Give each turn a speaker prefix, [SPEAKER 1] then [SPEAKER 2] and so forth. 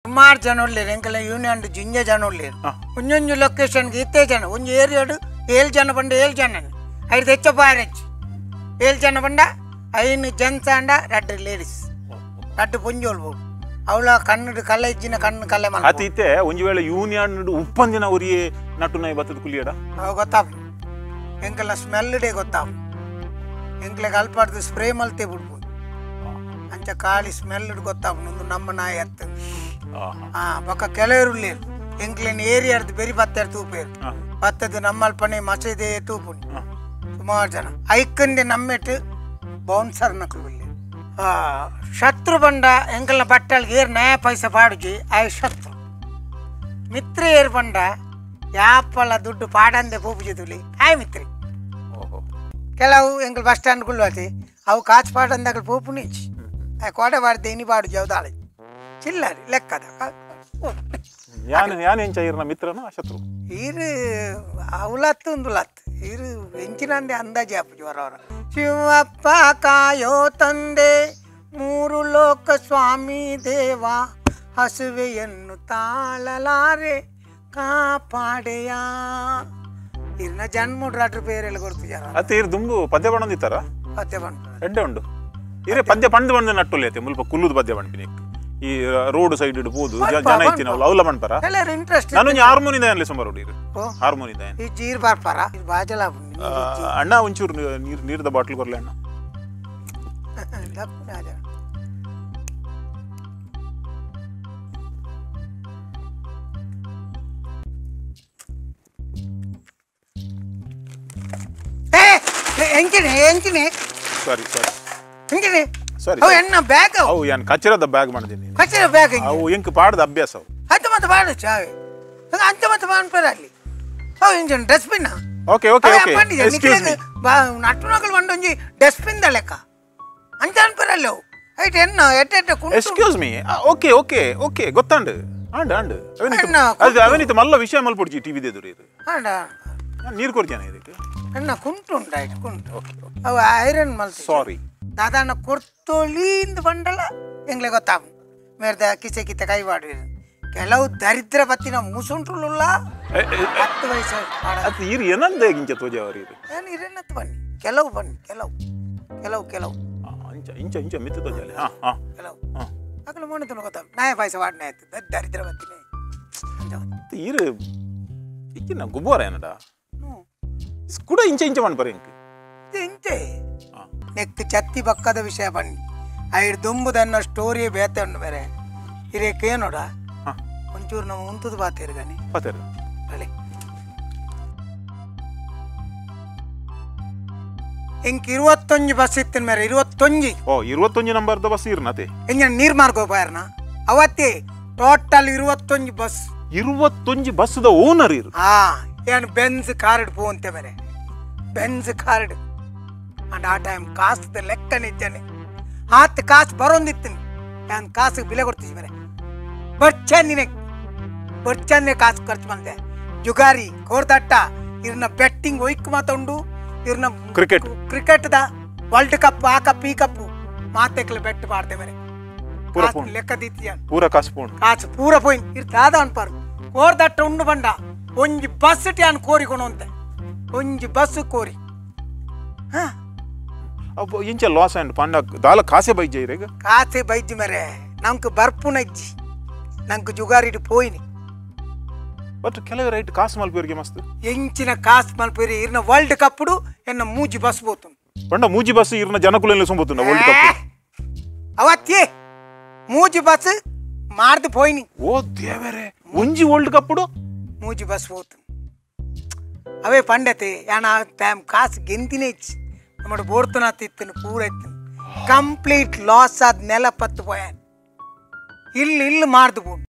[SPEAKER 1] ಸುಮಾರು ಜನ ಉಳ್ಳೇರು ಎಂಕಲ ಯೂನಿಯನ್ ಜಿಂಜ ಜನ ಉಳ್ಳೇರು ಒಂಜೊಂಜು ಲೊಕೇಶನ್ಗೆ ಇತ್ತೇ ಜನ ಒಂಜಿ ಏರಿಯಾಡು 7 ಜನ ಬಂಡ 7 ಜನ ಐದು ಹೆಚ್ಚ ಬಾರೆಂಚ್ 7 ಜನ ಬಂಡ 5 ಜೆಂಟ್ಸ್ ಅಂಡ 2 ಲೇಡೀಸ್ 2 ಪೊಂಜೋಲ್ ಬೋಡು ಅವಳ ಕಣ್ಣು ಕಲ್ಲ ಇಜ್ಜಿನ ಕಣ್ಣು ಕಲ್ಲೆ ಮಲ್ಪ
[SPEAKER 2] ಅತಿತೆ ಒಂಜಿ ವೇಳೆ ಯೂನಿಯನ್ ಉಪ್ಪಂದಿನ ಒರಿಯೇ ನಟ್ಟು ನಾಯಿ ಬತ್ತದ ಕುಲಿಯಡ
[SPEAKER 1] ಅವು ಗೊತ್ತಾಪ್ ಎಂಕಲ್ನ ಸ್ಮೆಲ್ ಡೇ ಗೊತ್ತಾಪ್ ಎಂಕ್ಲೆಗ್ ಅಲ್ಪಾಡ್ದು ಸ್ಪ್ರೇ ಮಲ್ತೆ ಬಿಡ್ಬೋದು ಅಂಚ ಖಾಲಿ ಸ್ಮೆಲ್ ಗೊತ್ತಾಪ್ ಒಂದು ನಮ್ಮ ನಾಯಿ ಅತ್ತ ಹಾ ಬೊಕ್ಕ ಕೆಲವರು ಎಂಕ್ಲೆನ್ ಏರಿಯಾರ್ದು ಬೆರಿ ಬತ್ತಾರು ತೂಪೇರು ಬತ್ತದ ನಮ್ಮಲ್ಪನೆ ಮಸೀದೆ ತೂಪುನಿ ಸುಮಾರು ಜನ ಐಕಂದೆ ನಮ್ಮೆಟ್ಟು ಬೌನ್ಸರ್ ನಕಲು ಶತ್ರು ಬಂಡ ಎಂಕಲ್ನ ಬಟ್ಟಲ್ಗೆ ಏರ್ ನಯ ಪೈಸೆ ಪಾಡುಜಿ ಆಯ್ ಶತ್ರು ಮಿತ್ರ ಏರ್ ಬಂಡ ಯಾಪಲ ದುಡ್ಡು ಪಾಡಂದೆ ಪೂಪುಜಿ ತುಲಿ ಆಯ್ ಮಿತ್ರಿ ಕೆಲವು ಎಂಕಲ್ ಬಸ್ ಸ್ಟ್ಯಾಂಡ್ ಕುಳ್ಳುವತಿ ಅವು ಕಾಚು ಪಾಡಂದಾಗ ಪೂಪುನಿಚ್ಚಿ ಆಯ್ ಕೋಡೆ ಪಾಡ್ದೆ ಇನಿ ಪಾಡುಜಿ ಅವು ದಾಳಿ ಚಿಲ್ಲರಿ ಲೆಕ್ಕದ
[SPEAKER 2] ಯಾನ್ ಎಂಚ ಇರ್ನ ಮಿತ್ರನ ಶತ್ರು
[SPEAKER 1] ಇರು ಅವಲತ್ತು ಒಂದುಲತ್ತು ಇರು ಎಂಚಿನಂದೆ ಅಂದಾಜೆ ಅಪ್ಪುಜಿ ವರವರ ಶಿವಪ್ಪ ಕಾಯೋ ತಂದೆ ಮೂರು ಲೋಕ ಸ್ವಾಮಿ ದೇವ ಹಸುವೆಯನ್ನು ತಾಳಲಾರೆ ಕಾಪಾಡೆಯ ಇರ್ನ ಜನ್ಮುಡ್ರಾಟ್ರ പേരെಲ್ಲ ಕೊಡ್ತಿದ್ದಾರ
[SPEAKER 2] ಅತ್ತೆ ಇರ್ ದುಂಬು ಪದ್ಯ ಬಣ್ಣದಿತ್ತಾರ
[SPEAKER 1] ಪದ್ಯ ಬಣ್ಣ
[SPEAKER 2] ಎಡ್ಡೆ ಉಂಡು ಇರೇ ಪದ್ಯ ಪಂಡ್ ಬಂದು ನಟ್ಟುಲ್ಲೇತೆ ಮುಲ್ಪ ಕುಲ್ಲುದು ಪದ್ಯ ಬಣ್ಪಿನಿ ಈ ರೋಡ್ ಸೈಡ್ ಇಡ್ಬೋದು ಜನ ಇತ್ತಿನ ಅವಲ ಮಣ್ಪರ
[SPEAKER 1] ಎಲ್ಲರೂ ಇಂಟ್ರೆಸ್ಟ್
[SPEAKER 2] ನಾನು ಹಾರ್ಮೋನಿ ದಯನ್ಲೆ ಸುಮಾರು ಇರು ಹಾರ್ಮೋನಿ ದಯನ್
[SPEAKER 1] ಈ ಜೀರ್ ಬರ್ಪಾರ ಬಾಜಲ
[SPEAKER 2] ಅಣ್ಣ ಒಂಚೂರು ನೀರು ನೀರ್ದ ಬಾಟ್ಲ್ ಕೊರ್ಲೆ ಅಣ್ಣ
[SPEAKER 1] ಎಂಚಿನೆ ಎಂಚಿನೆ
[SPEAKER 2] ಸಾರಿ ಸಾರಿ
[SPEAKER 1] ಎಂಚಿನೆ
[SPEAKER 2] ಸಾರಿ
[SPEAKER 1] ಅವು ಎನ್ನ ಬ್ಯಾಗ್
[SPEAKER 2] ಅವು ಏನು ಕಚ್ಚಿರದ ಬ್ಯಾಗ್ ಮಾಡಿದ್ದೀನಿ
[SPEAKER 1] ಕಚ್ಚಿರ ಬ್ಯಾಗ್
[SPEAKER 2] ಅವು ಎಂಕ್ ಪಾಡದ ಅಭ್ಯಾಸ ಅವು
[SPEAKER 1] ಅಂತ ಮತ್ತೆ ಪಾಡು ಚಾವೆ ಅಂತ ಮತ್ತೆ ಪಾಡ್ಪೇರ ಅಲ್ಲಿ ಅವು engine dustbin
[SPEAKER 2] okay okay okay excuse me
[SPEAKER 1] ನಟ್ಟುನಕಲ್ ಬಂಡೊಂಜಿ dustbin the ಲೆಕ್ಕ ಅಂಚ ಅನ್ಪೇರ ಅಲ್ಲಿ ಅವು ಐಟ್ ಎನ್ನ ಎಟ್ಟ ಎಟ್ಟ
[SPEAKER 2] excuse me okay okay okay ಗೊತ್ತಾಂಡು and and ಅವನಿತ ಮಲ್ಲ ವಿಷಯ ಮಲ್ಪೊಡ್ಜಿ ಟಿವಿ ದೇದುರಿ ಇದು
[SPEAKER 1] ಅಂಡ
[SPEAKER 2] ನೀರು ಕೊಡ್ತೇನೆ ಇದಕ್ಕೆ
[SPEAKER 1] ಅಣ್ಣ ಕುಂಟು ಉಂಟು ಆಯ್ತು ಕುಂಟು ಅವು ಐರನ್ ಮಲ್ತು
[SPEAKER 2] ಸಾರಿ
[SPEAKER 1] ದಾದಾನ ಕೊರ್ತೊಳಿಂದ ಬಂಡಲ ಎಂಗ್ಲೆ ಗೊತ್ತಾಗ ಮೇರ್ದ ಕಿಸೆ ಕಿತ್ತೆ ಕೈ ಮಾಡಿ ಕೆಲವು ದರಿದ್ರ ಬತ್ತಿನ ಮುಸುಂಟುಲ್ಲ 10 ವಯಸ್ಸು
[SPEAKER 2] ಅದು ಇರು ಏನಂದ ಇಂಚ ತೋಜಾವರಿ ಇದು
[SPEAKER 1] ಏನು ಇರೇನತ್ತು ಬನ್ನಿ ಕೆಲವು ಬನ್ನಿ ಕೆಲವು ಕೆಲವು ಕೆಲವು
[SPEAKER 2] ಇಂಚ ಇಂಚ ಇಂಚ ಮಿತ್ತು ತೋಜಾಲೆ ಹಾಂ ಹಾಂ
[SPEAKER 1] ಕೆಲವು ಅಕಲು ಮೋಣ ಗೊತ್ತಾಗ ನಾಯ ಪಾಯಸ ವಾಡನೆ ಆಯ್ತು ದರಿದ್ರ ಬತ್ತಿನ
[SPEAKER 2] ಇರು ಇಕ್ಕಿನ ಗುಬ್ಬಾರ ಏನಡ ಕೂಡ ಇಂಚ ಇಂಚ ಮಣ್ಪರ ಇಂಕ್
[SPEAKER 1] ಇಂಚೆ ನೆಕ್ ಚತ್ತಿ ಬಕ್ಕದ ವಿಷಯ ಬನ್ನಿ ಐಡ್ ದುಂಬುದನ್ನ ಸ್ಟೋರಿ ಬೇತೆ ಉಂಡು ಬೇರೆ ಹಿರೇಕೇನೋಡ ಒಂಚೂರು ನಮ್ಮ ಉಂತದ ಬಾತೇರು ಗನಿ
[SPEAKER 2] ಬಾತೇರು
[SPEAKER 1] ಅಳೆ ಇಂಕ್ 21 ಬಸ್ ಇತ್ತಿನ ಮೇರೆ 21
[SPEAKER 2] ಓ 21 ನಂಬರ್ದ ಬಸ್ ಇರ್ನತೆ
[SPEAKER 1] ಎಂಜನ ನೀರ್ ಮಾರ್ಗೋ ಬಾರ್ನ ಅವತ್ತೇ ಟೋಟಲ್ 21 ಬಸ್
[SPEAKER 2] 21 ಬಸ್ದ ಓನರ್ ಇರು
[SPEAKER 1] ಹಾ ಏನು ಬೆನ್ಸ್ ಕಾರ್ಡ್ ಪೋಂತೆ ಮೇರೆ ಬೆನ್ಸ್ ಕಾರ್ಡ್ ಅಂಡ್ ಆ ಟೈಮ್ ಕಾಸದ ಲೆಕ್ಕನಿದ್ದೇನೆ ಆತ ಕಾಸು ಬರೋಂದಿತ್ತೀನಿ ನಾನು ಕಾಸಿಗೆ ಬೆಲೆ ಕೊಡ್ತಿದ್ದೆ ಮೇರೆ ಬರ್ಚಂದಿನೇ ಬರ್ಚಂದೇ ಕಾಸು ಖರ್ಚು ಬಂದೆ ಜುಗಾರಿ ಕೋರ್ದಟ್ಟ ಇವ್ರನ್ನ ಬೆಟ್ಟಿಂಗ್ ಒಯ್ಕ್ ಮಾತುಂಡು ಇವ್ರನ್ನ
[SPEAKER 2] ಕ್ರಿಕೆಟ್
[SPEAKER 1] ಕ್ರಿಕೆಟ್ದ ವರ್ಲ್ಡ್ ಕಪ್ ಆ ಕಪ್ ಈ ಕಪ್ಪು ಮಾತೆಕ್ಲೆ ಬೆಟ್ ಮಾಡ್ದೆ ಮೇರೆ ಲೆಕ್ಕ ದಿತ್ತೀಯ
[SPEAKER 2] ಪೂರ ಕಾಸು ಪೋಂಡು
[SPEAKER 1] ಕಾಸು ಪೂರ ಪೋಯಿನ್ ಇರ್ ದಾದ ಅನ್ಪಾರು ಕೋರ್ದಟ್ಟ ಉಂಡು ಬಂಡ ಒಂಜಿ ಬಸ್ ಟ್ಯಾನ್ ಕೋರಿಕೊಣು ಅಂತೆ ಒಂಜಿ ಬಸ್ ಕೋರಿ ಹಾಂ
[SPEAKER 2] ಇಂಚ ಲಾಸ್ ಆ್ಯಂಡ್ ಪಂಡ ದಾಲ ಕಾಸೆ ಬೈಜ ಇರೇಗ
[SPEAKER 1] ಕಾಸೆ ಬೈಜಿ ಮೇರೆ ನಮ್ಗೆ ಬರ್ಪುನಜ್ಜಿ ನಂಗೆ ಜುಗಾರಿಡು ಪೋಯಿನಿ
[SPEAKER 2] ಬಟ್ ಕೆಲವು ರೈಟ್ ಕಾಸು ಮಲ್ಪೇರಿಗೆ ಮಸ್ತ್
[SPEAKER 1] ಎಂಚಿನ ಕಾಸು ಮಲ್ಪೇರಿ ಇರ್ನ ವರ್ಲ್ಡ್ ಕಪ್ಪುಡು ಎನ್ನ ಮೂಜಿ ಬಸ್ ಬೋತು
[SPEAKER 2] ಪಂಡ ಮೂಜಿ ಬಸ್ ಇರ್ನ ಜನಕುಲೆಲ್ಲ ಸಂಬೋತುಂಡ ವರ್ಲ್ಡ್ ಕಪ್
[SPEAKER 1] ಅವತ್ತೇ ಮೂಜಿ ಬಸ್ ಮಾಡ್ದು ಪೋಯಿನಿ
[SPEAKER 2] ಓ ದೇವರೇ ಒಂಜಿ ವರ್ಲ್ಡ್ ಕಪ್ಪುಡು
[SPEAKER 1] ಮೂಜಿ ಬಸ್ ಹೋತು ಅವೇ ಪಂಡತೆ ಯಾನ ಟೈಮ್ ಕಾಸು ಗೆಂತಿನೇ ಇಚ್ಚಿ ನಮ್ಮ ಬೋರ್ತುನಾತ್ ಇತ್ತನು ಪೂರ ಇತ್ತನು ಕಂಪ್ಲೀಟ್ ಲಾಸ್ ಆದ ನೆಲ ಪತ್ತು ಪೋಯಾನ್ ಇಲ್ಲಿ ಇಲ್ಲಿ ಮಾಡ್ದು ಬೋಡು.